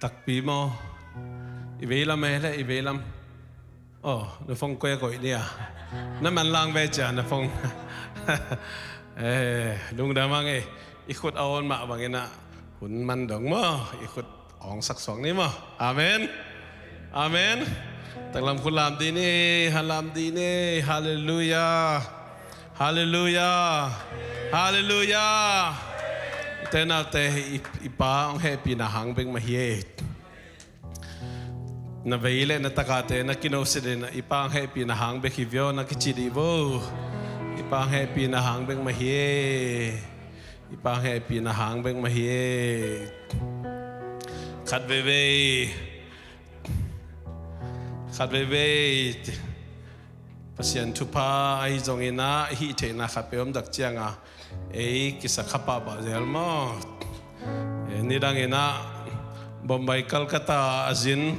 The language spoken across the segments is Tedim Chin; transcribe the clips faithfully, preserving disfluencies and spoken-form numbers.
Takpi maw? I veilam e le, i veilam. Oh, na phone koi a koih nia. Na manlang ve cia na phone. Eh, lungdam ang e. I khut a awn mah bangin ah hun man dong maw, i khut awngsak suak ni maw. Amen. Amen. Taklam khut lam dih ni. Halam dih ni. Halleluiah. Halleluiah. Halleluiah. Te naute, i, i Pa hong hehpihna hang bek mah hi e. Na vei le na takate na kinohsiat in, i Pa hong hehpihna hang bek hi vio na kici dih vo. I Pa hong hehpihna hang bek mah hi e. I Pa hong hehpihna hang bek mah hi e. Khat veivei, khat veivei Pasian thupha ahi zongin ah, hih theihna khat peuh om tak ciangin ei kisa kha pahpah zel maw? Eh, nidangin ah Bombay, Calcutta a zin,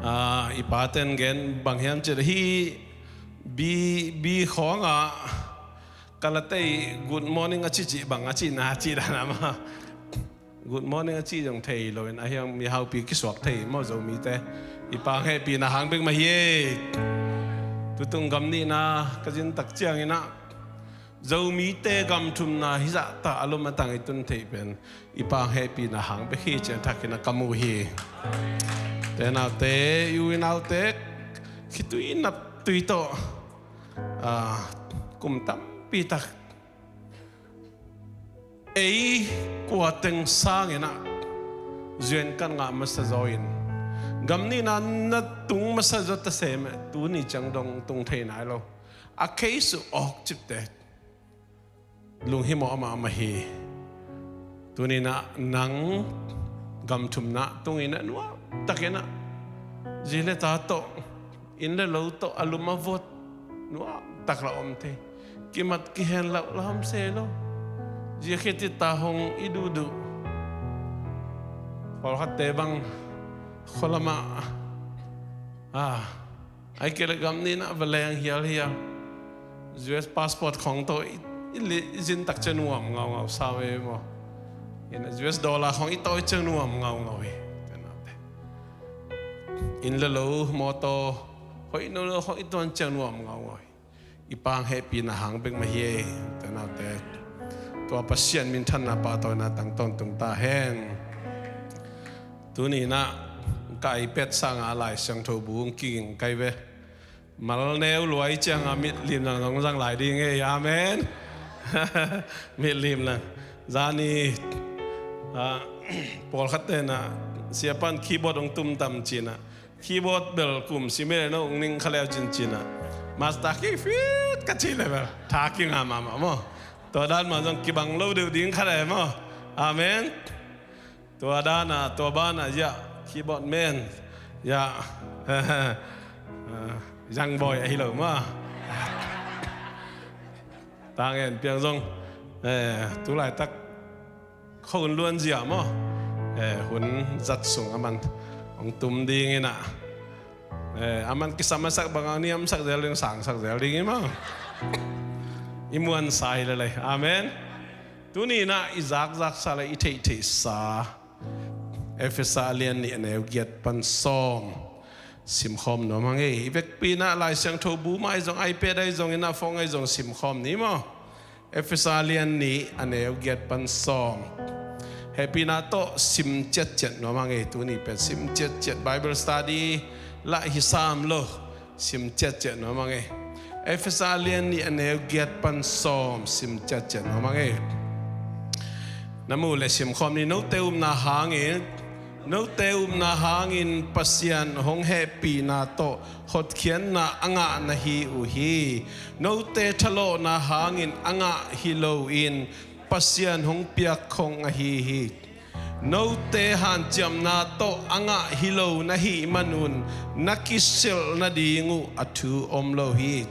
ah, i paten gen bang hiam cih leh hih bi, bi khawngah ka la tei good morning a cih cih bang a cihna cih dan a maw? Good morning a cih zong thei loin, a hiang mi haupi kisuak thei maw Zomite. I Pa hong hehpihna hang bek mah hi e. Tutung gam nihna ka zin tak ciangin ah Zomite gam thumna hih zah tah a lom a tang i tun theih pen i Pa hong hehpihna hang bek hi ci-in a thakin ah ka mu hi. Te naute, i u i naute khitui naptui tawh, ah, kum tampi tak ei kua teng sangin ah zuan kan ngah masa zaw in, gam nihna na tung masa zaw ta sem e, tuni ciang dong tung thei nai lo. A case uh awk cipte lunghimawh amah mah hi. Tuni-in ah nang gam thumna tungin ah nuam takin ah zi le ta tawh, inn le lo tawh a lum a vot nuam tak la om thei. Kimat kihen lauh la om se lo. Zia khit i ta hong i duhduh. Pawlkhatte bang khualamah, ah, ai kei le gam nihna va leng hialhial. U S passport khong tawh i, i li, i zin tak ciang nuam ngaungau sa ve maw? Ina U S dollar khong i tawi ciang nuam ngaungau hi. Inn le lo, mawtaw hoih no lo khong i tuan ciang nuam ngaungau hi. I Pa hong hehpihna hang bek mah hi e. Te naute, tua Pasian minthanna pahtawina tang tawntung ta hen. Tuni-in ah ka iPad sangah Lai Siangtho bu hong kiging kai ve. Mal neu luai ciangah mitlim lang zong zang lai ding e. Amen. Mitlim lang. Zani, ah, pawlkhat tenah siapan keyboard hong tum tam cinah, keyboard bel kum simel no ung ning kha leu cincin ah, master key fit ka cih le bel tha kinga mahmah maw? Tua dan mah zong kibang lo deuh ding kha le maw? Amen. Tua dan ah, tua ban ah, ya, keyboard man, ya, young boy ahi lo maw? Tangen piang zong, eh, tu laitak khuahun luanzia maw? Eh, hun zat sung aman hong tum ding inah, eh, aman kisam a sak bangah niamsak zel ding, sangsak zel ding i maw? I muansa hi lelei. Amen. Tuni inah i zakzaksa le i theihtheihsa Efesa a lian nih a neu giat pan sawm simkhawm nuam hang ei. I vekpi inah Lai Siangtho bu mah ahi zong, iPad ahi zong inah, phone ahi zong simkhawm ni maw? Efesa lian nih a neu giat pan sawm. Hehpihna tawh sim ciatciat nuam hang ei. Tuni pen sim ciatciat, Bible study lah hi sam lo. Sim ciatciat nuam hang ei. Efesa lian nih a neu giat pan sawm sim ciatciat nuam hang ei. Na muh le simkhawm ni. Note upna hangin, note upna hangin Pasian hong hehpihna tawh hotkhiatna a ngah na hi uh hi. Note thalawhna hangin a ngah hi loin Pasian hong piak khong ahi hi. Note hanciamna tawh a ngah hi lo na hih manun na kisilh nading uh a thu om lo hi.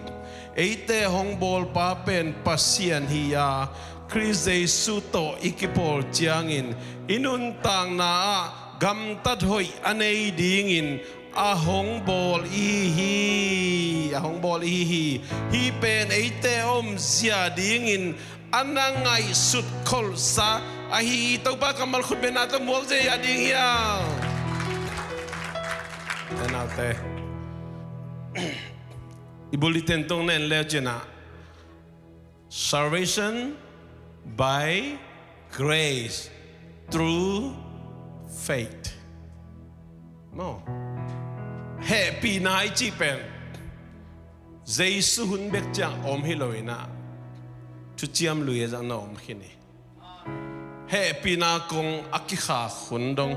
Eite hong bawlpa pen Pasian hi-a, Khrist Jesu tawh i kipawl ciangin i nuntakna ah gamtat hoih a nei dingin a hong bawl ihi hi. A hong bawl ihi hi. Hih pen eite omzia dingin a na ngaihsut kholhsa, Ahi, Topa kammal khutbetna tawh muak zeizai ding hiam? Ute naute, i bulletin tawh na en le cin ah, salvation by grace through faith. Maw, hehpihna i cih pen Jesu hun bek ciang om hi lo in ah, thuciam lui a zang na om khin hi. Hehpihna kong a kikhak hun dong,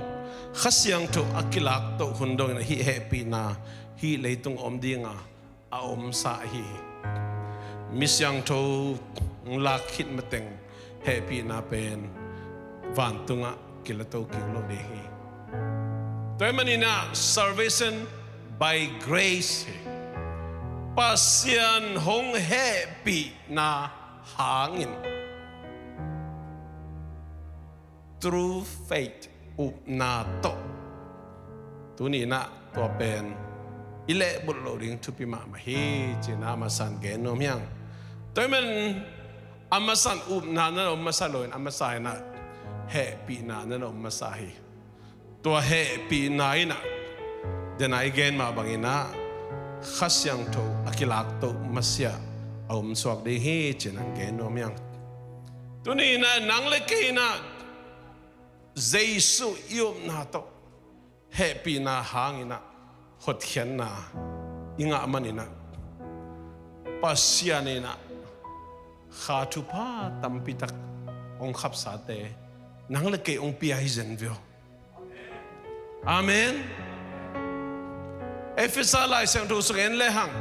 Kha Siangtho a kilak toh hun dong in ah hih hehpihna hih leitung om dinga a omsa ahi hi. Mi siangtho lak khit mateng hehpihna pen vantungah kilato kik lo ding hi. Tua ahih manin ah salvation by grace hi. Pasian hong hehpihna hangin, through faith, upna tawh. Tuni in ah tua pen i lehbulh loh ding thupi mahmah hi, ci-in ah a masa in gen nuam hi hang. Tua ahih manin a masa in upna na om masa lo in, a masa in ah hehpihna na om masa hi. Tua hehpihna in ah, den a i gen mah bangin ah Kha Siangtho a kilak toh masiah a om suak ding hi, ci-in ah gen nuam hi hang. Tuni in ah nang le kei in ah Jesu i upna tawh hehpihna hangin ah hotkhiatna i ngah manin ah, Pasian in ah kha thupha tampi tak hong khapsate nang le kei hong pia hi zen veu. Amen. Efesa Lai Siangtho sung en le hang,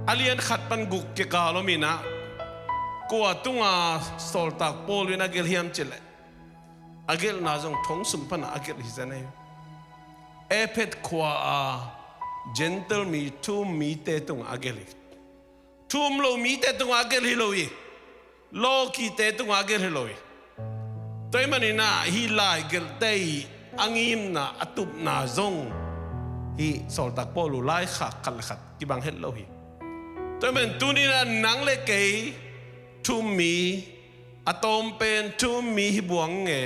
a lian khat pan guk kikal om in ah, kua tunga sawltak Paul in a gelh hiam cih leh, a gelhna zong thong sung pan a gelh hi zen hi. Efesa khua a Gentile mi, thu um mite tungah a gelh hi. Thu um lo mite tungah a gelh hi lo hi. Lawkite tungah a gelh hi lo hi. Tua ahih manin ah hih lai gelhte i a ngimna, a tupna zong hih sawltak Paul uh laikhak khat le khat kibang het lo hi. Tua ahih manin tuni in ah nang le kei thu um mi, a tawm pen thu um mi hi buang nge,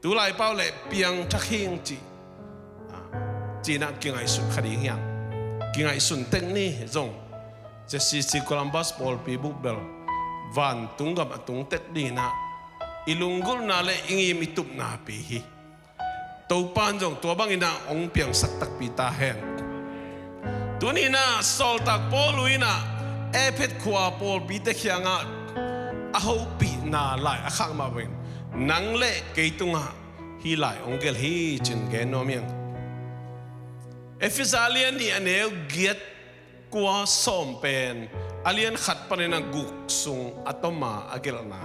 tu lai pau leh piangthak hing cih, ah, ci-in ah kingaihsun kha ding hi hang. Kingaihsun tek ni zong, Z C C Columbus pawlpi buk bel vantung gam a tung tek ding in ah i lunggulhna le i ngim i tupna pi hi. Topa in zong tua bangin ah hong piangsak takpi ta hen. Tuni in ah sawltak Paul uh in ah Efesa khua pawlpite kiangah a hopihna lai a khak mah bangin nang le kei tungah hih lai hong gelh hi, ci-in gen nuam hi hang. Efesa a lian nih a neu giat, kua, sawm pen a lian khat panin ah guk sung a tawm a a gelhna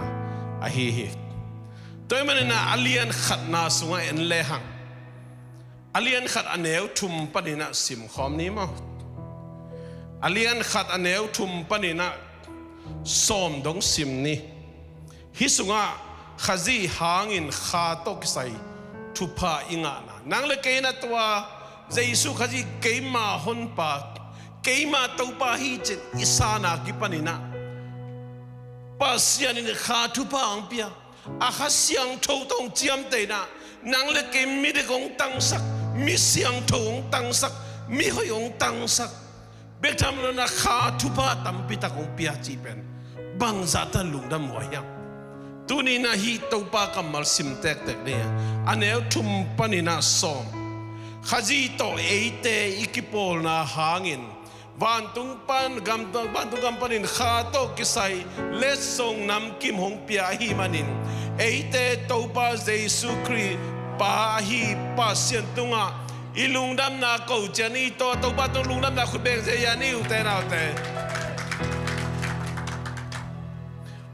ahi hi. Tua ahih manin ah a lian khatna sungah en le hang, a lian khat a neu thum panin ah sim khawm ni maw. A lian khat a neu thum panin ah sawm dong sim ni. Hih sungah Khazih hangin kha tawh kisai thupha i ngahna, nang le kei in ah tua Jesu Khazih keima Honpa, keima Topa hi ci-in i sanna kipanin ah Pasian in kha thupha hong pia, a Kha Siangtho tawh hong ciamteh in ah nang le kei midik hong tangsak, mi siangtho hong tangsak, mi hoih hong tangsak. Bek tham lo in ah kha thupha tampi tak hong pia cih pen bangzah tan lungdam huai hiam? Tuni in ah hih Topa kammal sim tektek ni. A neu thum panin ah sawm. Khazih tawh eite i kipawlna hangin vantung pan gam, vantung gam panin kha tawh kisai letsong namkim hong pia ahih manin, eite Topa Jesu Khrih Pa ahi Pasian tungah i lungdamna ko ciat ni. Tua Topa tung lungdamna khut beng ziahziah ni, ute naute.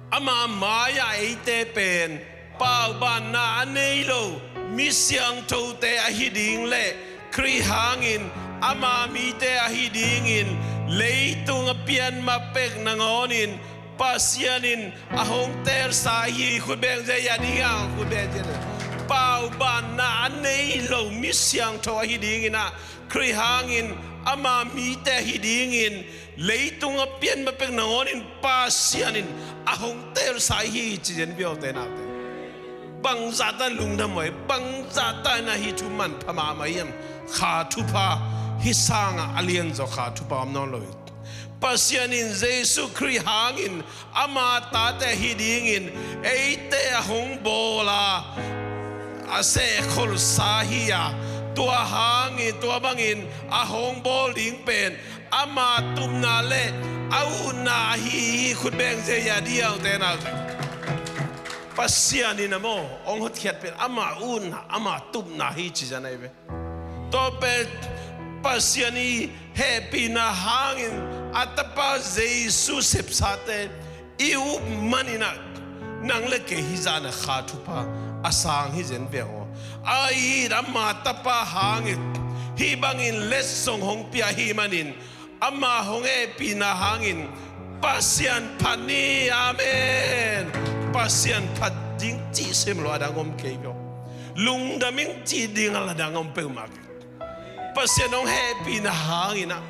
Ama mai-ah eite pen paubanna a nei lo mi siangthote ahi ding le Khrih hangin ama mite ahi dingin leitung a pian ma pek nangawnin Pasian in a hong teelsa ahi. Khut beng ziahziah ding a, khut beng ziahziah. Paubanna a nei lo mi siangtho ahi dingin ah, Khrih hangin ama mite ahi dingin leitung a pian ma pek nangawnin Pasian in a hong teelsa ahi, ci zen veu, ute naute. Bangzahta lungdam uh hi, bangzahta in ah hih thu manpha mahmah hiam? Kha thupha, hih sangah a lianzaw kha thupha om nawn lo hi. Pasian in Jesu Khrih hangin ama tate ahi dingin eite a hong bawl a, a sehkholhsa hi a, tua hangin, tua bangin a hong bawl ding pen ama tupna le a utna ahi hi. Khut beng ziahziah ding a, ute naute. Pasian in ah maw, hong hotkhiat pen ama utna, ama tupna hi ci zia na hi ve. Tua pen Pasian i hehpihna hangin a tapa Jesu sepsate i up manin ah nang le kei hih zah in ah kha thupha a sang hi zen ve aw. Ahi ama tapa hangin hih bangin letsong hong pia ahih manin ama hong hehpihna hangin Pasian phat ni. Amen. Pasian phat ding cih sem lo a dang om kei ko. Lungdam ing cih ding a la dang om peuhmah kei. Pasian hong hehpihna hangin ah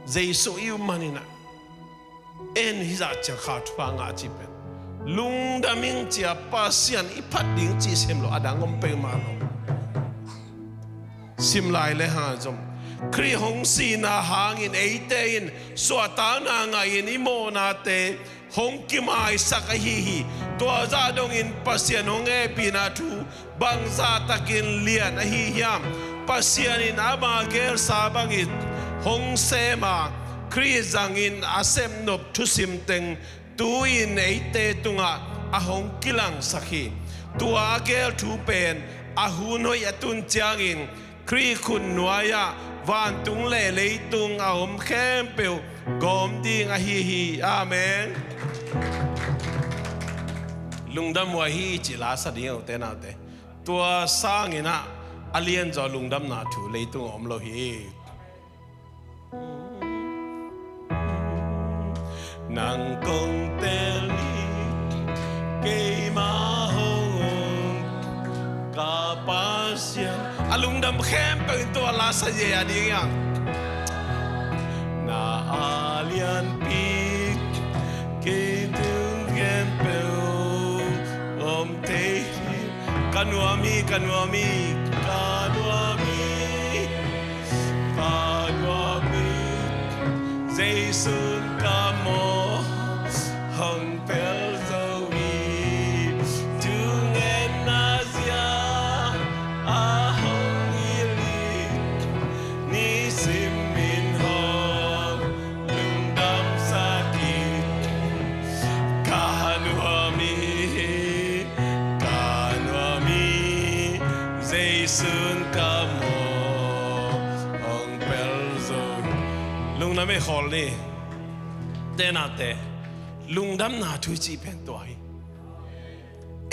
Jesu i up manin ah en hih zah ciang kha thupha ngah cih pen lungdam ing ci a Pasian i phat ding cih sem lo a dang om peuhmah lo. Sim lai le hang zom. Khrih hong sihna hangin eite in suahtakna ngah in i mawhnate hong kimaisak ahi hi. Tua zah dongin Pasian hong hehpihna thu bangzah takin lian ahi hiam? Pasian in ama gelsa bangin hong sem a, Khrih zangin a sepnop thusim teng tu-in eite tungah a hong kilangsak hi. Tua a gel thu pen a hun hoih a tun ciangin Khrih khut nuai-ah vantung le leitung a om khempeuh gawm ding ahi hi. Amen. Lungdam uh ahi hi cih la sa ding a, ute naute. Tua sangin ah a lianzaw lungdamna thu leitung a om lo hi. Nang kong tel ni, keima hong uk ka Pasian. A lungdam khempeuh in tua la sa ye a ding hiam? Na a lianpi kei tung khempeuh om thei hi. Ka nuam hi, ka nuam hi, ka nuam hi. Ka nuam hi, Jesu'n ka maw hong pel zo hi. Thungetna zia a hong hilh hi. Nisim in hong lungdamsak hi. Ka nuam hi, ka nuam hi, Jesu'n ka maw hong pel zo. Lungdam ei khawl ni. Ute naute, lungdamna thu i cih pen tua hi.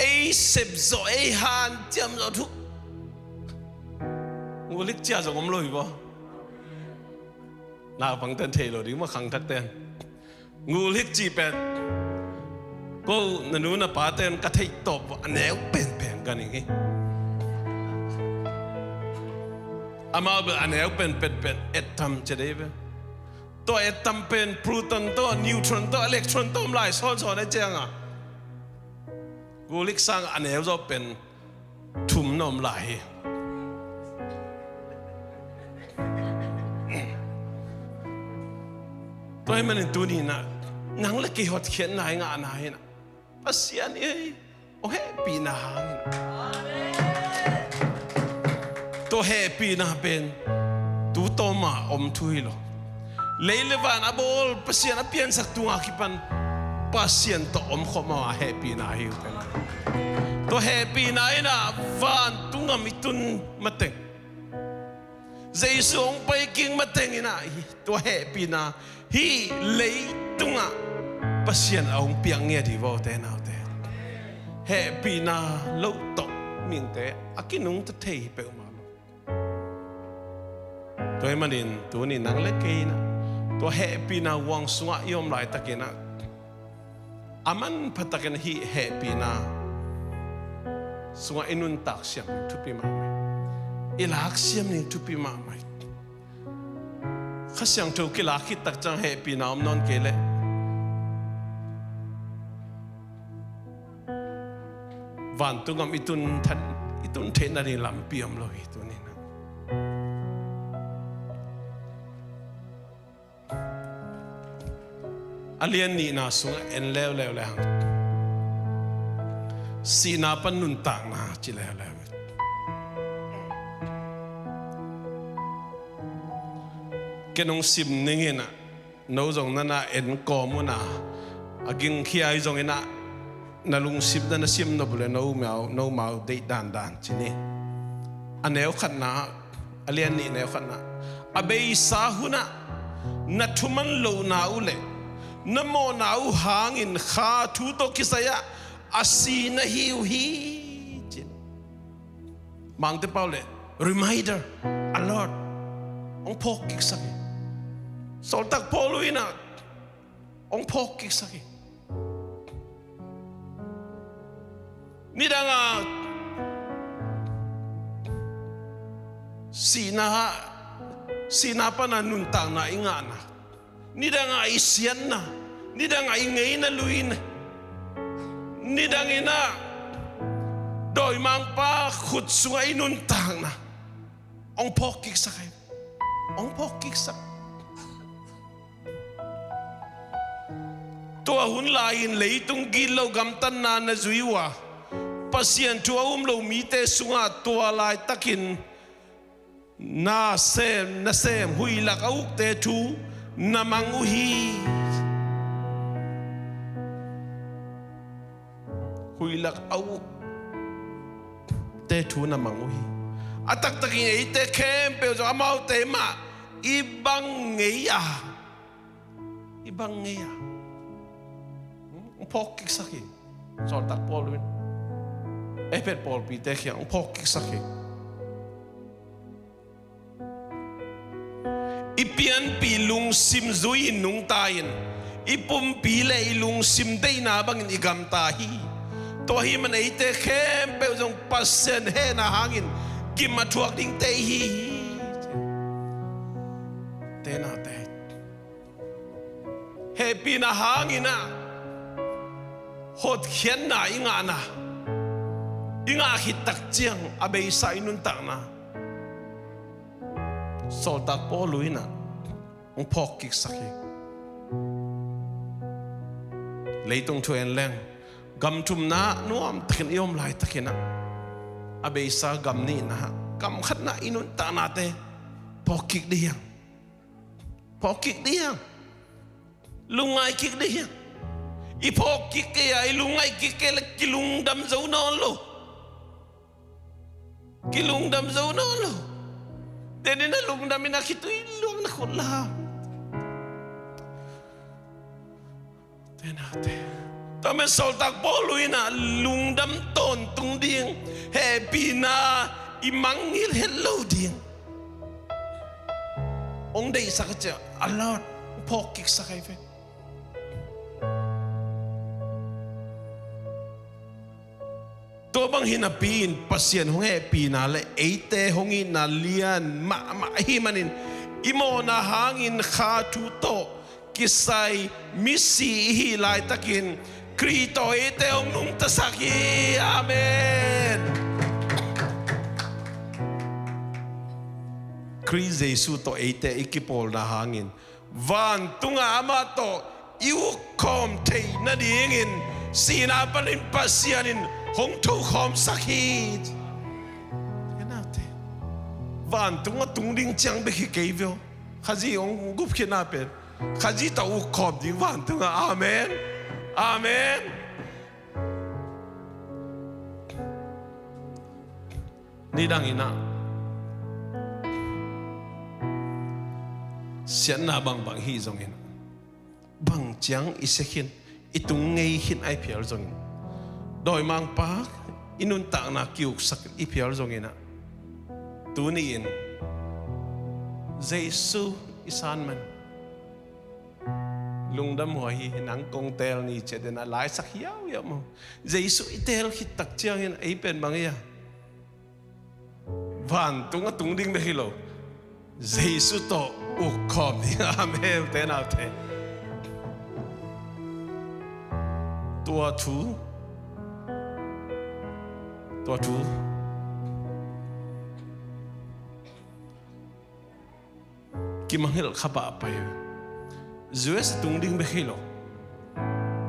Ei sep zawh, ei hanciam zawh thu. Ngulik cia zong om lo hi baw. Naupangte'n thei lo ding maw, khangthakte'n. Ngulik cih pen ko na nu na pate'n ka theih tawp a neu penpen ka ning hi. Amau bel a neu penpen pen atom ci dei ve. Tua atom pen proton tawh, neutron tawh, electron tawh om lai sawnsawn a ciang a, ngulik sang a neu zawh pen thum na om lai hi. Tua ahih manin tuni-in ah nang le kei hotkhiatna i ngahna hi-in ah, Pasian i hong hehpihna hangin, tua hehpihna pen tu tawma om thu hi lo. Lei le van a bawl, Pasian a piansak tunga kipan Pasian tawh om khawm a hehpihna hi uh pen. Tua hehpihna in ah vantung gam i tun mateng, Jesu hong pai kik mateng in ah tua hehpihna hih leitungah Pasian a hong piak ngiat hi vaw, ute naute. Hehpihna lo tawh mihingte a kinungta thei hi peuhmah lo. Tua ahih manin tuni nang le kei in ah tua hehpihna huang sungah i om laitakin ah, a manpha takin hih hehpihna sungah i nuntak siam ding thupi mahmah hi. I lak siam ding thupi mahmah hi. Kha Siangtho kilak khit tak ciang hehpihna om nawn kei leh, Vantung gam i tun theih nading lampi om lo hi tuni-in ah. A lian nihna sungah en leuleu le hang, sihna pan nuntakna ci leuleu. Ken hong sim ning in ah, no zong na na en kawm un ah, a gingkhia hi zongin ah, na lungsim na na sim nop uh leh no mau, no mau deih dandan ci ni. A neu khatna, a lian nih neu khatna, a beisa hun ah na thuman lohna uh leh na mawhna uh hangin kha thu tawh kisai-ah a si na hi uh hi, ci. Mangte pau leh reminder, alert, hong phawk kiksak hi. Sawltak Paul uh in ah hong phawk kiksak hi. Nidang a sihna, sihna pan a nuntakna i ngahna, nidang a i siatna, nidang a i ngeina luina, nidang in ah dawimangpa khut sungah i nuntakna hong phawk kiksak hi. Hong phawk kiksak. Tua hun lai-in leitung gitloh gamtatna na zui uh a, Pasian thu a um lo mite sungah tua laitakin nasem, nasem, huih lak a ukte thu na mang uh hi. Huih lak a ukte thu na mang uh hi. A taktakin eite khempeuh zong amaute mah i bang ngei a, i bang ngei a, hong phawk kiksak hi. Sawltak Paul uh in, Efesa pawlpite kiang hong phawk kiksak hi. I pianpih lungsim zui-in nungta in, i pumpi le i lungsim deihna bangin i gamta hi. Tua ahih man eite khempeuh zong Pasian hehna hangin gim a thuak dingte i hi hi. Te nate, hehpihna hangin ah hotkhiatna i ngahna, i ngah khit tak ciang a beisa i nuntakna Sawltak Paul uh in ah hong phawk kiksak hi. Leitung thu en leng, gam thumna nuamtakin i om laitakin ah, a beisa gam nihna, gam khatna i nuntaknate phawk kik dih hiang. Phawk kik dih hiang. Lungngai kik dih hiang. I phawk kik kei a, i lungngai kik kei leh kilungdam zo nawn lo. Kilungdam zo nawn lo. Denin a lungdam in a khitui luang na khut lam. Te nate, tua man Sawltak Paul uh in ah lungdam tawntung ding, hehpihna i mangngilh het lo ding hong deihsak a, ciah a lot phawk kiksak ahi ve. Tua bang hi napi-in Pasian hong hehpihna le eite hong itna lian mahmah ahih manin, i mawhna hangin kha thu tawh kisai misi i hih laitakin Khrih tawh eite hong nungtasak hi. Amen. Khrih Jesuh tawh eite i kipawlna hangin vantungah amah tawh i ukkhawm theih nadingin sihna panin Pasian in hong thokhawmsak hi. Vantungah tung ding ciang bek hi kei ve aw. Khazih hong gupkhiatna pen Khazih tawh ukkhawm ding vantungah. Amen. Amen. Nidang in ah siatna bangbang hih zongin, bang ciang i sia khin, i tung ngei khin ahih phial zongin, dawimangpa i nuntakna ki-uksak i phial zongin ah, tuni-in Jesuh i san man. Lungdam huai hi, nang kong teel ni, ci-a den a laisak hiauhiau maw. Jesuh i teel khit tak ciangin ei pen bang hi a, vantungah tung ding bek hi lo, Jesuh tawh ukkhawm ding. Amen. Te naute, tua thu Tua thu kimangngilh kha pah pai. U S a tung ding bek hi lo.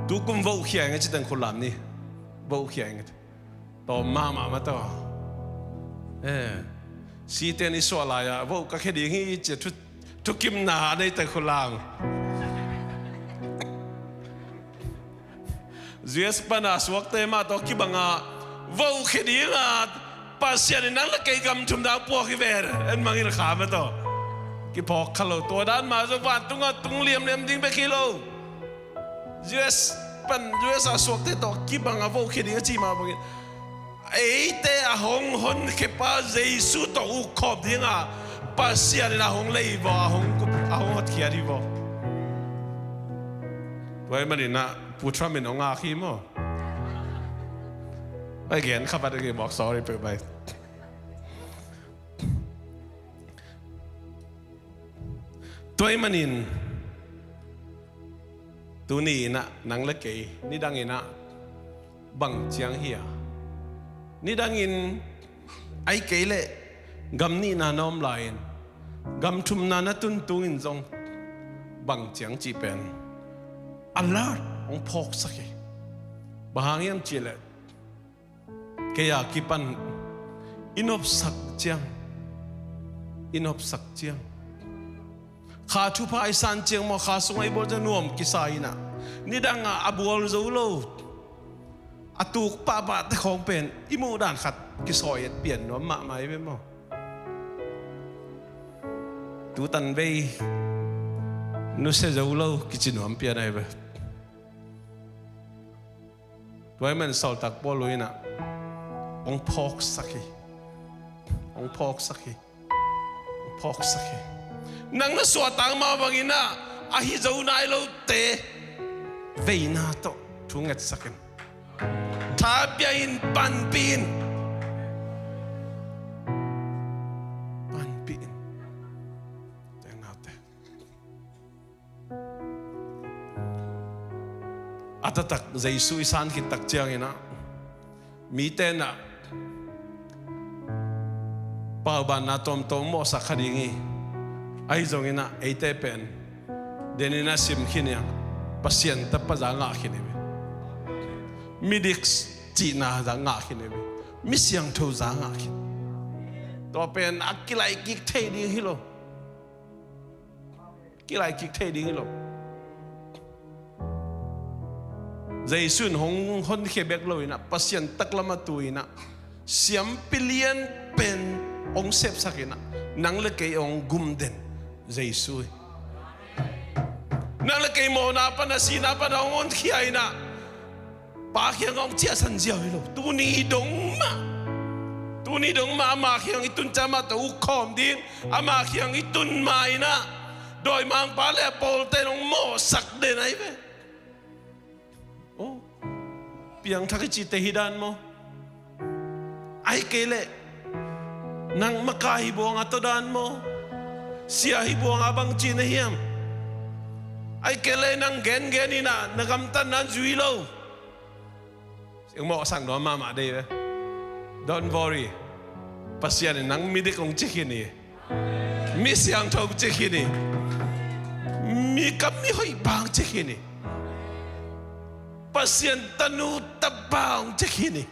Tukum vohkhia ing a ci teng khut lam ni. Vohkhia ing a ci. Tawm mahmah mah tawh. Eh. Site'n i suah lai-ah voh ka khia ding hi ci a thu, thukimna a nei teng khut lam. U S pan a suakte mah tawh kibang a vohkhia ding a, Pasian in nang le kei gam thumna puak hi ven. En mangngilh kha mah tawh. Kiphawk kha lo, tua dan mah zong vantung ah tung liamliam ding bek hi lo. U S pan, U S a suakte tawh kibang a vohkhia ding a ci mah bangin, eite a hong honkhia pa Jesu tawh ukkhawm ding a Pasian in a hong lei vaw, a hong, a hong hotkhiat hi vaw. Tua ahih manin ah Pu Trump in hong ngak hi maw? Ai, gen kha vat a kei bawk, sorry peuh bai. Tua ahih manin tuni in ah nang le kei nidang in ah bang ciang hi a, nidang in ahih kei leh gam nihna na om lai-in gam thumna na tun tung in zong bang ciang cih pen alert hong phawksak hi. Bang hang hiam cih leh kei a kipan i nopsak ciang, i nopsak ciang, kha thupha i san ciang maw, kha sung a i bawl ciang nuam kisa in ah, nidang a a bual zo lo, a tuk pahpah te khawng pen i muh dan khat kisawi et pian nuam mahmah hi ve maw? Tutan vei nusia zo lo kici nuam pian ahi ve. Tua ahih man sawltak Paul in ah hong phawksak hi. Hong phawksak hi. Hong phawksak hi. Nang na suahtak mah bangin ah a hi zo nai lote veina tawh thu ngetsak in. Tha pia in, panpih in. Panpih in. Teng naute. A taktak Jesu i san khit tak ciangin ah, mite in ah paubanna tawmtawm mawhsak kha ding hi. Ahi zongin ah eite pen denin a sim khin hi a, Pasian tapa za ngah khin hi ve. Midik cihna za ngah khin hi ve. Mi siangtho za ngah khin. Tua pen a kilaih kik thei ding hi lo. Kilaih kik thei ding hi lo. Jesu in hong honkhia bek lo in ah, Pasian taklam a tu in ah, siampi lian pen hong sepsak in ah, nang le kei hong gumden Jesu hi. Nang le kei mawhna pan a, sihna pan a hong honkhia in ah, Pa kiang hong ciahsan ziau hi lo. Tuni dong mah, tuni dong mah ama kiang i tun ciang amah tawh ukkhawm ding, ama kiang i tun ma in ah, dawimangpa le a pawlte in hong mawhsak den ahi ve. Oh, piangthak i cihte hi dan maw? Ahih kei leh nang makai hi buang a tawh dan maw? Sia hi buang a bang cihna hiam? Ahih kei leh nang gengen in ah na gamtatna zui lo. Mawhsak nuam mahmah dei ve. Don't worry. Pasian in nang midik hong ci khin hi. Mi siangtho hong ci khin hi. Mi kam mi hoih pa hong ci khin hi. Pasian tanu tapa hong ci khin hi.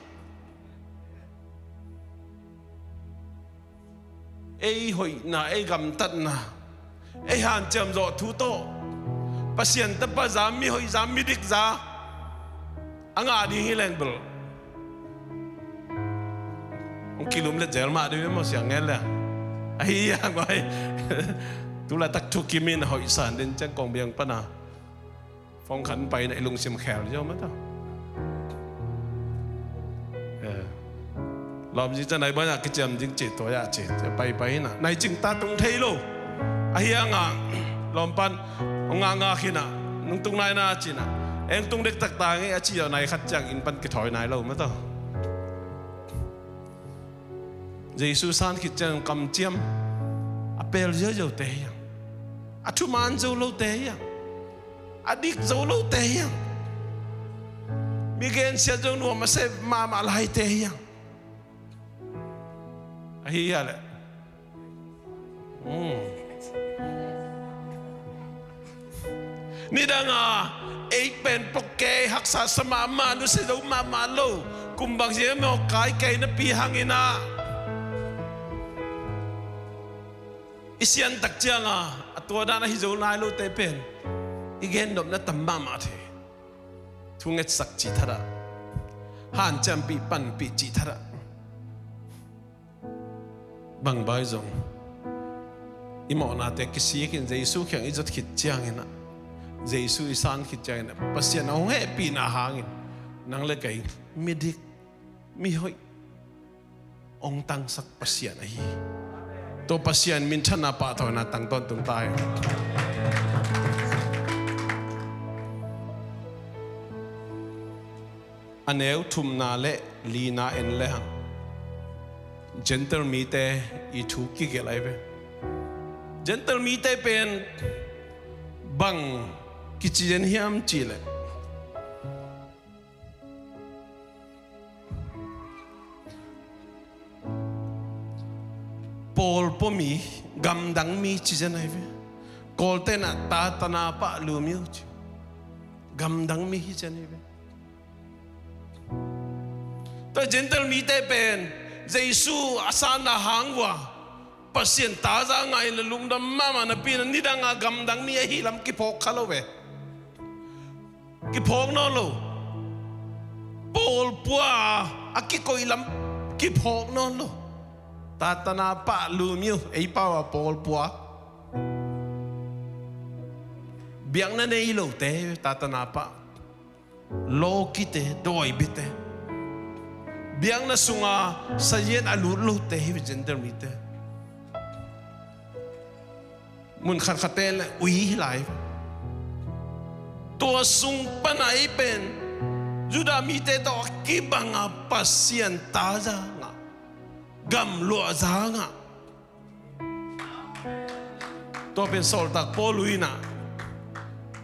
Ei hoihna, ei gamtatna, ei hanciam zawh thu tawh Pasian tapa za, mi hoih za, midik za a ngah ding hi leng bel, hong kilum let zel mah ding hi maw, siang ngen le. Ahi a, ngoi. Tu laitak thukim in a hoihsa den ciang kong biang pan a phone khat pai in ah i lungsim khel ziau mah ta. Eh. Lawm zi ca nai bang a kiciam ding ci tua ya ci. Pai pai in ah nai cing ta tung thei lo. Ahi hang a lawm pan hong ngah ngah khin ah, nung tung nai na ci in ah, eng tung dektak ta ngei a ci a, nai khat ciang inn pan kithawi nai lo mah ta. Jesu san khit ciang kamciam a pel ziauziaute hi hang. A thuman zo lote hi hang. A dik zo lote hi hang. Mi gensiat zo nuam a sep mahmah laite hi hang. Ahi hia leh? Hmm. Nidanga ei pen pawkkei haksa sa mahmah, nusia zo mahmah lo. Kum bang zia maw kai kei napi hangin ah i siantak cianga a tua dan ahi zo nai lote pen i gennopna tam mahmah thei. Thungetsak cih thadah, hanciampih panpih cih thadah, bangbai zong i mawhnate kisikin Jesu kiang i zot khit cianginah, Jesu i san khit cianginah Pasian a hong hehpihna hangin nang le kei midik mihoih hong tangsak Pasian ahi. Tua Pasian minthanna pahtawina tang tawntung ta hi. A neu thumna le lina en le hang Gentile mite i thu kigelh ahi ve. Gentile mite pen bang kici zen hiam cihleh, pawlpua mi, gamdang mi ci zen ahi ve. Kawlten ah tatana pah lu miu ci. Gamdang mi hi zen ahi ve. Tua Gentile mite pen Jesu a sanna hang uh a Pasian taza ngah in la lungdam mahmah napi in a nidanga gamdang mi ahi lam kiphawk kha lo ve. Kiphawk nawn lo. Pawlpua a kikoih lam kiphawk nawn lo. Tatana pah lu miu, ei pau a pawlpua. Biakna nei lote, tatana pah. Lawkite, dawibite. Biakna sunga sazian a lut lote hi Gentile mite. Mun khatkhatte le ui hi lai. Tua sung pana ei pen Judah mite tawh a kibanga Pasian taza ngah, gamluah za ngah. Tua pen sawltak Paul in ah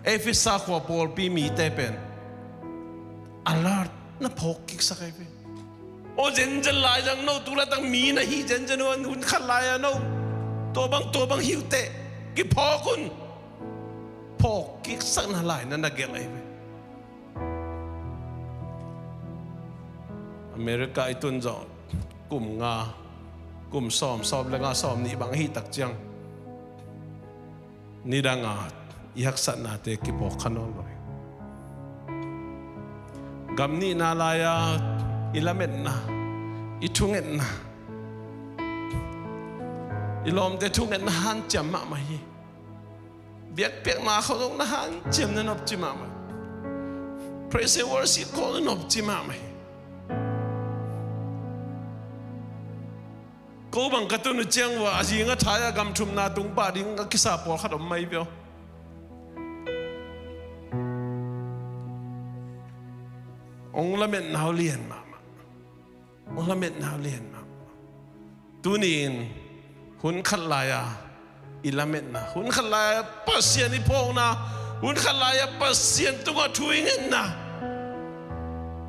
Efesa khua pawlpi mite pen alert na phawk kiksak ahi ve. Aw zenzen lai zang no, tu laitak mi na hi zenzen uh, hun khat lai-a no tua bang tua bang hi uh teh kiphawk un. Phawk kiksakna lai na na gelh ahi ve. America i tun zawh kum nga, kum sawm, sawm le nga, sawm nih bang ahi tak ciang nidanga i haksatnate kiphawk kha nawn lo hi. Gam nihna lai-a i lametna, i thungetna, i lawmte thungetna hanciam mahmah hi. Biakpiakna khawng zong na hanciam, na nopci mahmah. Praise and worship khawng na nopci mahmah hi. Ko bang ka tun uh ciang uh a, a zinga thai-a gam thumna tung pah ding a kisa pawlkhat om mai vio. Ong lametna uh lian mahmah. Ong lametna uh lian mahmah. Tuni-in hun khat lai-a i lametna, hun khat lai-a Pasian i phawkna, hun khat lai-a Pasian tungah thu i ngetna,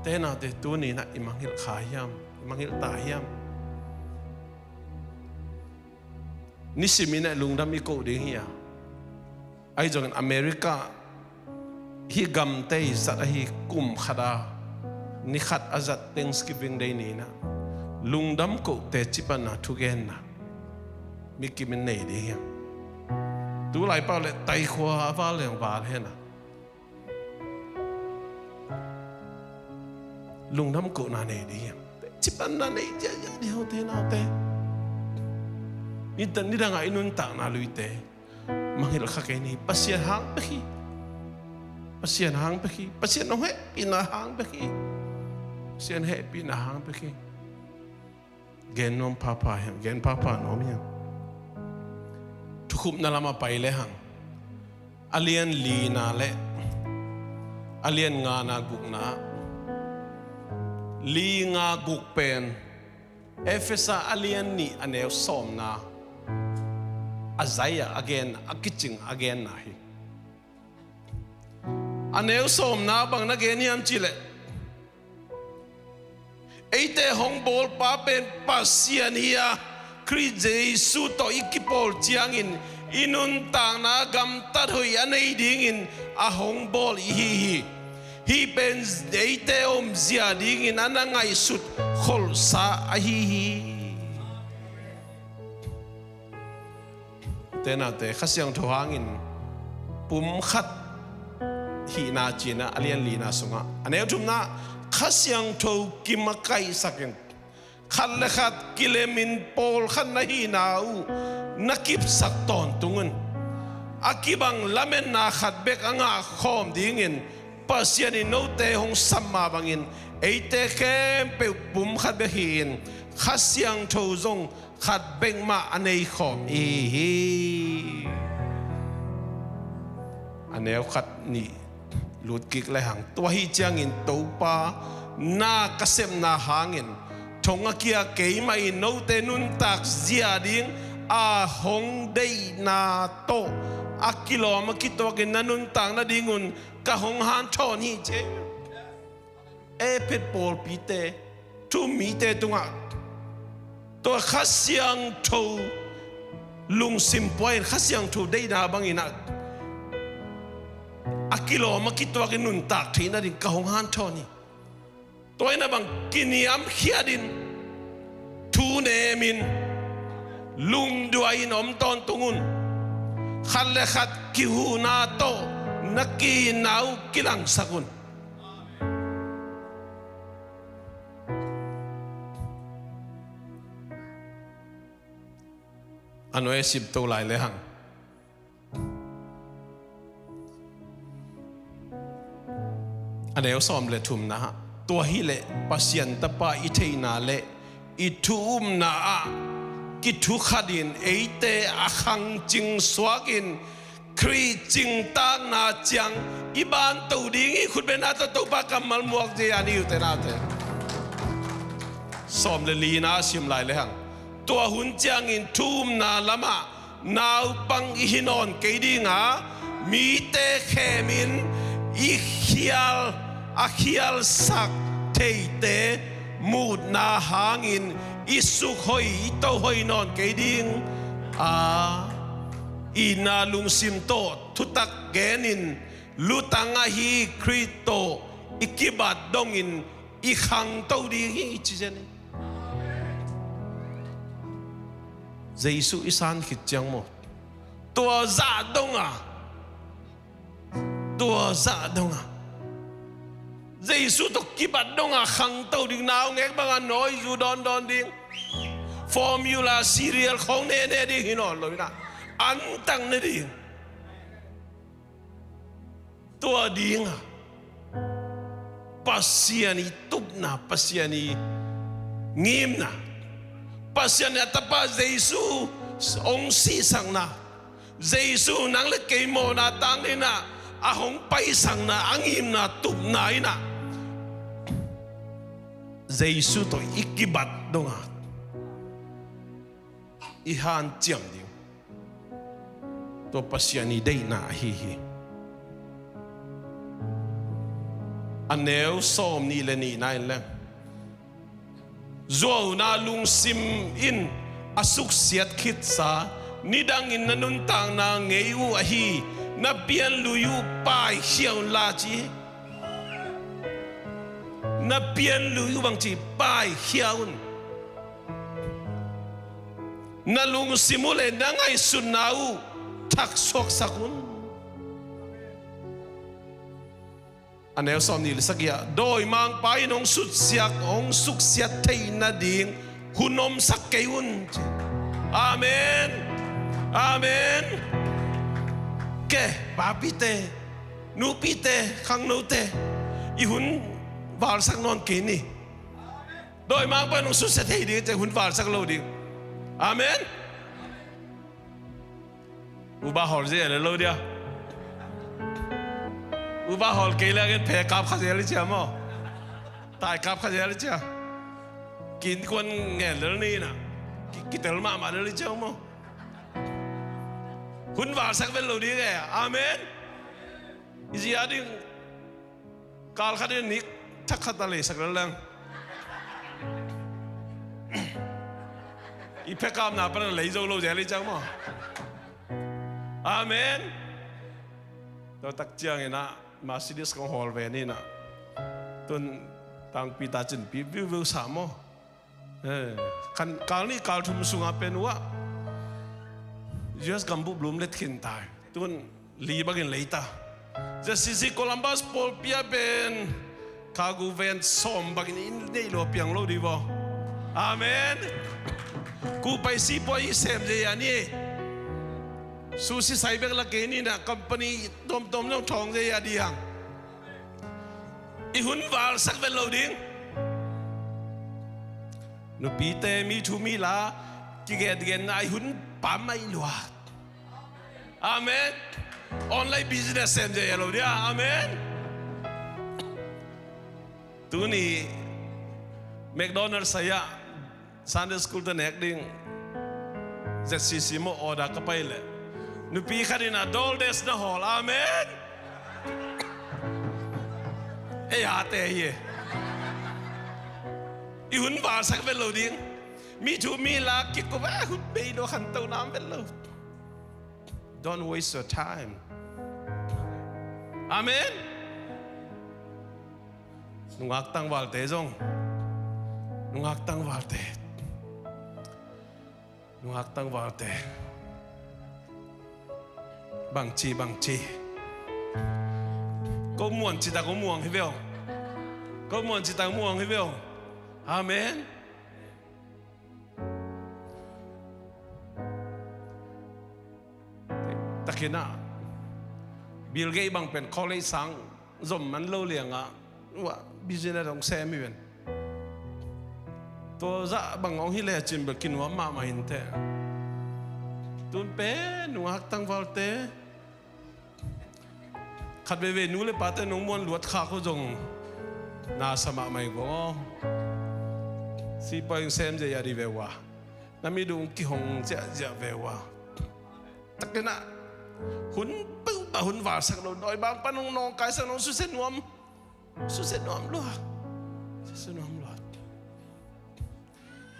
te naute tuni-in ah i mangngilh kha hiam, i mangngilh ta hiam? Nisimin ah lungdam i koh ding hi a, ahi zongin America hih gamte i zat ahi kum khata ni khat a zat Thanksgiving Day ni-in ah lungdam koh teci pana thugenna mi kimin nei ding hiam? Tulai pau le taikhua a val leng val hen a, lungdam kohna nei ding hiam? Teci panna nei ziahziah ding, haute naute. Nidang, nidangah i nuntakna luite mangngilh kha kei ni. Pasian hang bek hi. Pasian hang bek hi. Pasian hong hehpihna hang bek hi. Pasian hehpihna hang bek hi. Gen nuam phapha hiam? Gen phapha nuam hiam? Thukhupna lamah pai lehang, a lian lina le a lian ngana gukna ah, li nga guk pen Efesa a lian nih a neu sawmna a zai-ah a gen, a kicing a genna hi. A neu sawmna bang na gen hiam cihleh, eite hong bawlpa pen Pasian hi a, Khrih Jesu tawh i kipawl ciangin i nuntakna gamtat hoih a nei dingin a hong bawl i hi hi. Hih pen eite omzia dingin a na ngaihsut kholhsa ahi hi. Tenate, Kha Siangtho hangin pumkhat hihna cihna a lian lina sungah a neu thumna, Kha Siangtho kimakaihsakin khat le khat kilemin pawlkhat na hihna uh na kipsak tawntung un. A kibang lametna khat bek a ngahkhawm dingin Pasian in note hong sam mah bangin eite khempeuh pumkhat bek hi-in Kha Siangtho zong khat bek mah a neikhawm i hi hi. A neu khat nih lutkik lehang, tua hi ciangin Topa na ka sepna hangin thong a kia keimah in note nuntak zia ding a hong deihna tawh a kilawm a kituakin na nuntak nadingun ka hong hanthawn hi ci. Efesa pawlpite, thu-um mite tungah tua Kha Siangtho lungsim pua in Kha Siangtho deihna bangin ah a kilawm a kituakin nuntak theih nading ka hong hanthawn hi. Tua in a bang kiniamkhiatin, thu nemin, lungduai in om tawntung un. Khat le khat kihuhna tawh na kihinna uh kilangsak un. A nuai a simto lai lehang, a neu sawm le thumna, tua hileh Pasian Tapa i theihna le i thu-umna ah kithukhatin eite a khangcing suakin Khrih cingtakna ciang i banto ding i khutbetna tawh Topa kammal muak zia ni uh tenate. Sawm le lina a sim lai lehang, tua hun ciangin thu-umna lamah naupang i hi nawn kei dinga, mite khemin i khial, a khialsak theite muhna hangin i sukhoih, i tohoih nawn kei ding a, itna lungsim tawh thutak genin lutang ahi Khrih tawh i kibat dongin i khangto ding hi ci zen hi. Jesu i san khit ciang maw, tua zah donga, tua zah donga, Jesu tawh kibat donga khangto ding, naungek banga nawi zu dawndawn ding, formula, cereal khawng nene ding hi nawn lo inah, antak ne ding. Tua dinga Pasian i tupna, Pasian i ngimna, Pasian i a Tapa Jesu hong sihsakna, Jesu nang le kei mawhna tang inah a hong paisakna, a ngimna, tupna inah Jesu tawh i kibat donga i hanciam ding, tua Pasian i deihna ahi hi. A neu sawm nih le nihna in leng, zuauna lungsim in a suksiat khitsa, nidangin na nuntakna ngei uh ahi na pianlui uh paikhia unla ci. Na pianlui uh bangci, paikhia un. Na lungsim uh le na ngaihsutna uh thaksuaksak un. A neu sawm nih le sagih ah, dawimangpa in hong suksiat, hong suksiat theih nading hun omsak kei un. Amen. Amen. Ke, papite, nupite, khangnote, i hun valsak nawn kei ni. Dawimangpa in hong susia thei ding, hun valsak lo ding. Amen. Uba hawl zel lo dia. Uba hawl kei le ngen phe kap kha zel cia maw. Tai kap kha zel cia. Kin kuan ngen lel ni na. Ki, kitel mahmah lel cia maw. Hun valsak vel lo ding e. Amen. I zia ding. Kal khat in nik thak khat a leisak lel leng. I phekamna pan a lei zo lo zel hi ciang maw. Amen. Tua tak ciangin ah Mercedes kong hawl ve ni nah. Tun tangpi ta cin pi viu viu sa maw. Eh, kan kal nih kal thum sungah pen uh ah U S gambup lum let khin tai. Tun li bangin leita. Zia C C Columbus pawlpi ah pen cargo van sawm bangin in neih lo piang lo di vaw. Amen. Kupai sipuai i sem zia ni. Susi sai bek la kei ni nah, company tomtom zong thawng zia di hang. I hun valsak vet lo ding. Nupite mi thu mi la kigetgenna i hun pam mai lua. Amen. Online business sem zia lo dia. Amen. Tuni McDonald's saya Sunday school te nek ding Z C C maw order ka pai leh nupi khat in a doldes na hawl. Amen. Ei a te hi e. I hun valsak vet lo ding. Mi thu mi la kikup a hun bei lo khanto nam vet lo. Don't waste your time. Amen. Nungak tangvalte zong. Nungak tangvalte. Nungak tangvalte. Bangci bangci. Ko muan citak ko muang hi veo. Ko muan citak muang hi veo. Amen. Takin ah Bill Gates bang pen college sang zom man lo liangah business hong sem hi ven. Tua zah bang hong hi le cin bel kinuam mahmah hinte. Tun pen nungak tangvalte khat veve nu le pate nong muan luat khak uh zong na sa mahmah hi vong aw. Sipai hong sem zia di ve uh a. Na mi dung kihong ziahziah ve uh a. Takin ah hun peuhmah hun valsak lo, dawi bang pan hong nawngkaisak nong susia nuam. Susia nuam lua. Susia nuam lua.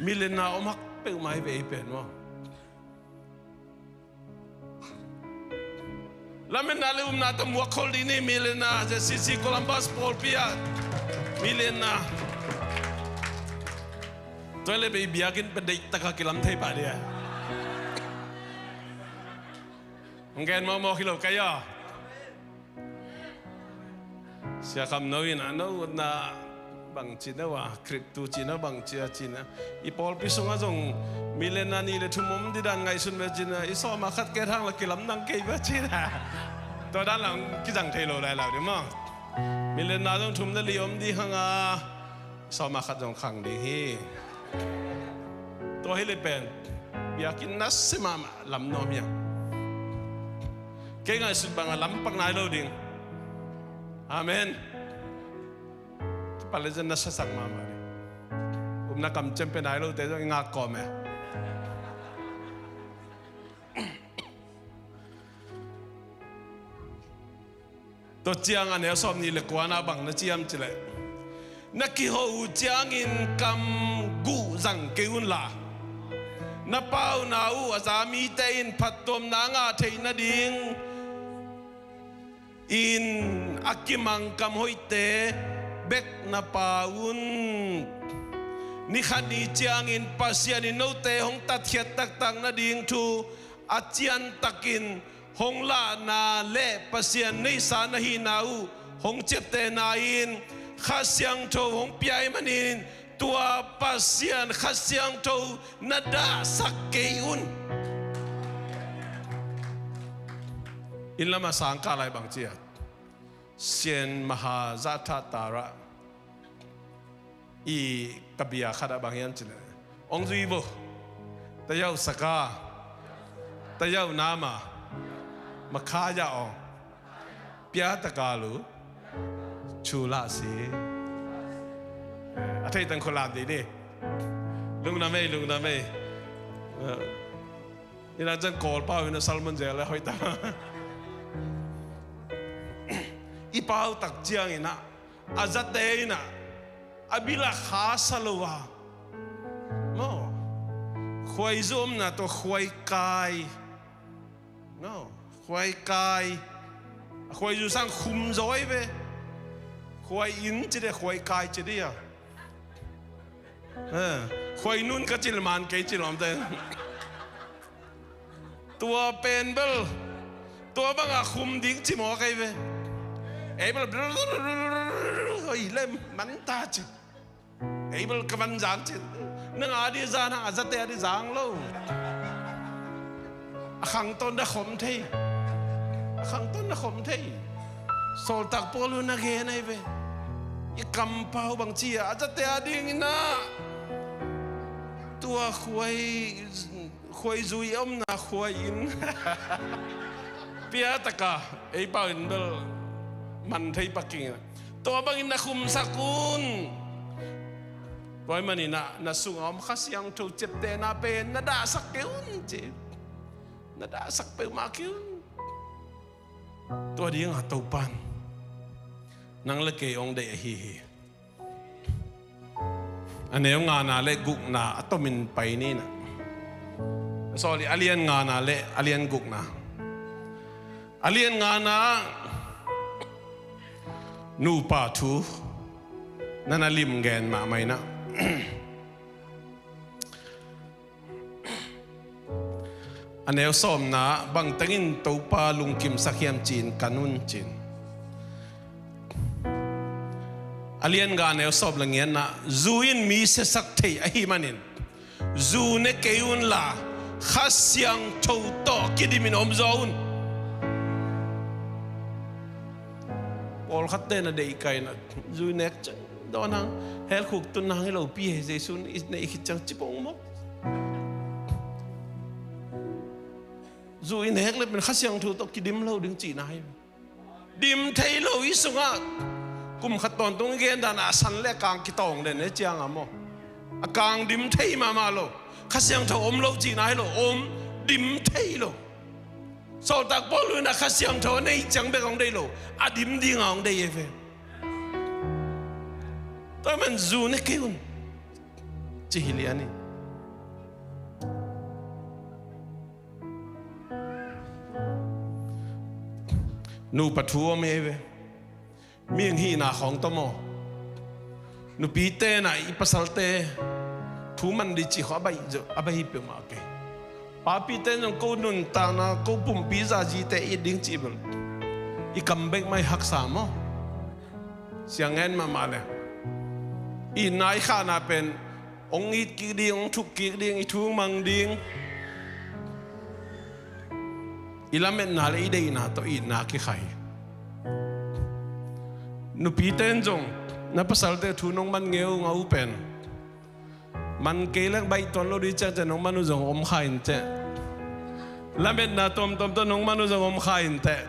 Millionaire om hak peuhmah hi ve i pen maw. Lametna le upna tawh muak khol ding ni, millionaire, Z C C Columbus pawlpi ah millionaire. Tua le bei biakinn pe deih taka kilam thei pah dia. Hong gen mawkmawk hi lo kei aw. Sia Kham No in a no utna bang ci na uh a, Khrih tu ci na bang ci a ci na. I pawlpi sungah zong millionaire nih le thum om di dan ngaihsun ve ci na, i sawma khat kei hang la kilam nang kei ve ci na. Tua dan la hong kizang thei lo lai lau di maw. Millionaire zong thum le li om di hang a, sawma khat zong khang ding hi. Tua hi le pen biakinn nasia mahmah lam nuam hiam? Kei ngaihsut bangah lam pak nai lo ding. Amen. Pale zan nasia sak mahmah ding. Upna kamciam pe nai lote zong i ngak kawm e. Tua ciang a neu sawm nih le kuana bang na ciam cileh, na kiho uh ciangin kam guh zang kei unla, na pauna uh a za mite in phattuamna ngah theih nading in a kimang kam hoihte bek na pau un. Ni khat ni ciangin Pasian in note hong tatkhiat taktak nading thu a ciantakin hong lahna le Pasian neihsa na hihna uh hong ciaptehna in Kha Siangtho hong pia ahih manin tua Pasian Kha Siangtho na dahsak kei un. Inn lamah sangkah lai bang ci a, Sien Maha Zatha Tara i ka bia khat ah bang hiam cileh, ong zui vo. Tayau saka, tayau nama, makhaya ong, pia takalu, chula si. A thei tang kholam di ni. Lungna mei, lungna mei. Ina jan kol pau ina salmon zel le hoita. I pau tak ciang ina a zate ina a bila kha sa lo a. Maw. Khuaizu omna tawh khuaikai. No, khuaikai. A khuaizu sang khum zaw ei ve. Khuai inn ci de, khuaikai ci de a. Eh, khuai nun ka cil man kei ci lawmte. Tua pen bel tua banga khum ding ci mawk ei ve. Ei bel oi lem man ta ci. Ei bel ka van zang ci. Nang a di zang hang a zate a di zang lo. A khangton na khom thei. A khangton na khom thei. Sawltak Paul un na gen ei ve. I kampau bang ci a a zate a ding ina. Tua khuai khuaizu i omna khuai inn. Pia taka ei pau in bel man thei paking. Tua bangin na khumsak un. Tua ahih manin ah na sunga om Kha Siangtho ciaptehna pen na dahsak kei un ci. Na dahsak peuhmah kei un. Tua dinga Topan nang le kei hong deih ahi hi. A neu ngana le gukna a tomin pai ni na. Sorry, a lian ngana le a lian gukna. A lian ngana nupa thu na na lim gen mahmah ina. A neu sawmna bangtengin Topa lungkimsak hiam ci-in kan un ci-in. A lian nga a neu sawm le ngiatna zu in mi siasak thei ahih manin zu ne kei unla Kha Siangtho tawh kidimin om zaw un. Pawlkhatte na deih kaina zu i nek ciang dawn hang hell khuk tun hang hi lopi hi Jesu in i neih khit ciang ci pong maw? Zu i nek le pen Kha Siangtho tawh kidim lo ding cihna hi. Dim thei lo i sungah kum khat tawntung i gen dan a san le a kang kitawng den e cianga maw? A kang dim thei mahmah lo. Kha Siangtho om lo cihna hi lo, om dim thei lo. Sawltak Paul in a Kha Siangtho a nei ciang bek hong deih lo, a dim dinga hong deih e ve. Tua man zu ne kei un ci hi lian hi. Nupa thu om e ve. Mihing hihna khawng tawh maw? Nupite na i pasalte thu man dih cih khawng a baih, a baih hi peuhmah kei. Papite zong ko nuntakna ko pumpi zazite it ding cih bel i kam bek mah i haksa maw? Siang ngen mahmah le itna i khahna pen hong it kik ding, hong thuk kik ding, i thu mang ding. I lametna le i deihna tawh itna kikhai. Nupite in zong na pasalte thu nong man ngeungau pen man kei leng baih tuan lo dih ciangciang nong man uh zong om kha in teh. Lametna tuamtuam tawh nong man uh zong om kha in teh.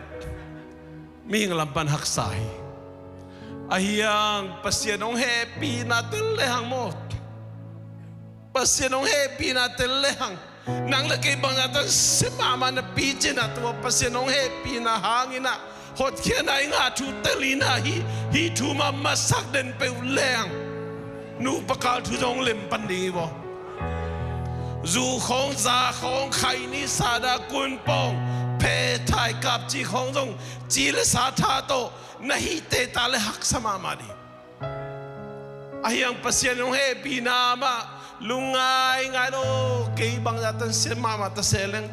Mihing lam pan haksa hi. Ahi hang Pasian hong hehpihna tel lehang maw? Pasian hong hehpihna tel lehang nang le kei bangzah tan sia mahmah napi cinah tua Pasian hong hehpihna hanginah hotkhiatna i ngah thu tel inah hih, hih thu mah masak den peuh lehang nupa kal thu zong lem pan ding hi vaw. Zu khawng, za khawng, khaini, sada, kunpawng, phe, thaikap cih khawng zong ci le sa tha tawh na hih teh ta le haksa mahmah ding. Ahi hang Pasian hong hehpihna mah lungngai ngai lo. Kei bangzah tan sia mahmah ta se leng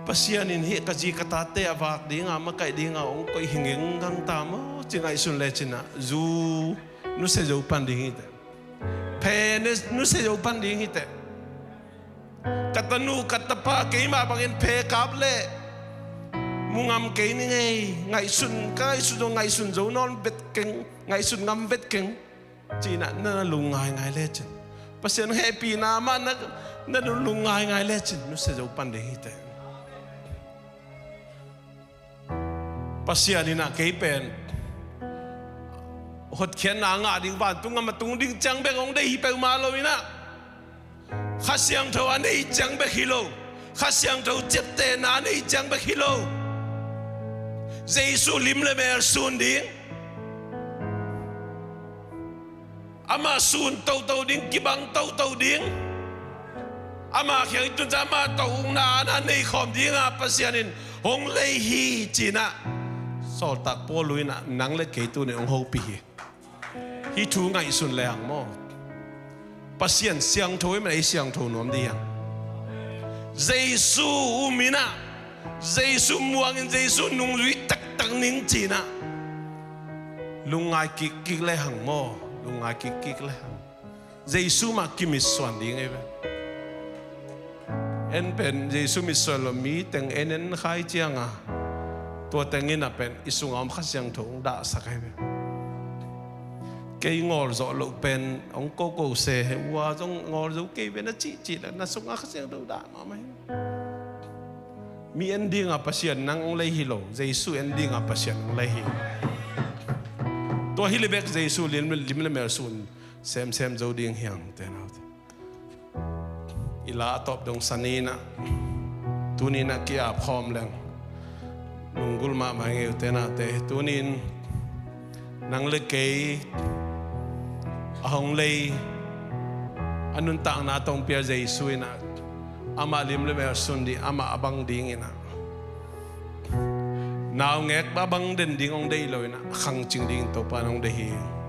Pasian in hih ka zi ka tate a vak dinga makaih dinga hong koih hi ngenggang ta maw ci ngaihsun lecinah zu nusia zo pan ding hi teh. Phe nusia zo pan ding hi teh. Ka tanu ka tapa keimah bangin phe kap leh mu ngam kei ni ngei. Ngaihsun ka ngaihsun zo, ngaihsun zo nawn vet keng, ngaihsun ngam vet keng. Cinah na na lungngai ngai lecin Pasian hehpihna mah na na lungngai ngai lecin nusia zo pan ding hi teh. Pasian inah kei pen hotkhiatna a ngah ding, vantung gam a tung ding ciang bek hong deih hi peuhmah lo inah Kha Siangtho a neih ciang bek hi lo. Kha Siangtho ciaptehna a neih ciang bek hi lo. Jesu lim le mel sun ding, amah sun toto ding, kibang toto ding, Ama kiang i tun ciang ama tawh ukna aana nei khawm dinga Pasian in hong lei hi ci-in ah, sawltak Paul in ah nang le kei tuni hong hopih hi. Hih thu ngaihsun lehang maw, Pasian siangtho ahih manin ei siangtho nuam ding hi hang. Jesu um in ah, Jesu muangin, Jesu nungzui taktak ning ci-in ah lungngai kikkik lehang maw, lungngai kikkik lehang Jesu mah kimitsuan ding hi ve. En pen Jesu mitsuan lo, mi teng en en kha i cianga, tua teng in ah pen i sunga om Kha Siangtho hong dahsak hi ve. Kei ngawlzawh loh pen hong koko se hi, ua zong ngawlzo kei ve na cihcih leh na sunga Kha Siangtho dah mahmah hi. Mi en dinga Pasian nang hong lei hi lo, Jesu en dinga Pasian hong lei hi. Tua hi leh bek Jesu lim, lim le mel sun semsem zo ding hi hang, te naute. I la a tawp dong sa ni-in ah, tuni-in ah ki-ap khawm leng, lunggulh mahmah hi ing ei, ute naute. Tuni-in nang le kei a hong lei, a nuntakna tawh hong pial Jesu in ah, amah lim le mel sun ding, amah a bang dingin ah, naungek a bang den ding hong deih lo-in ah, a khangcing dingin Topa in hong deih hi.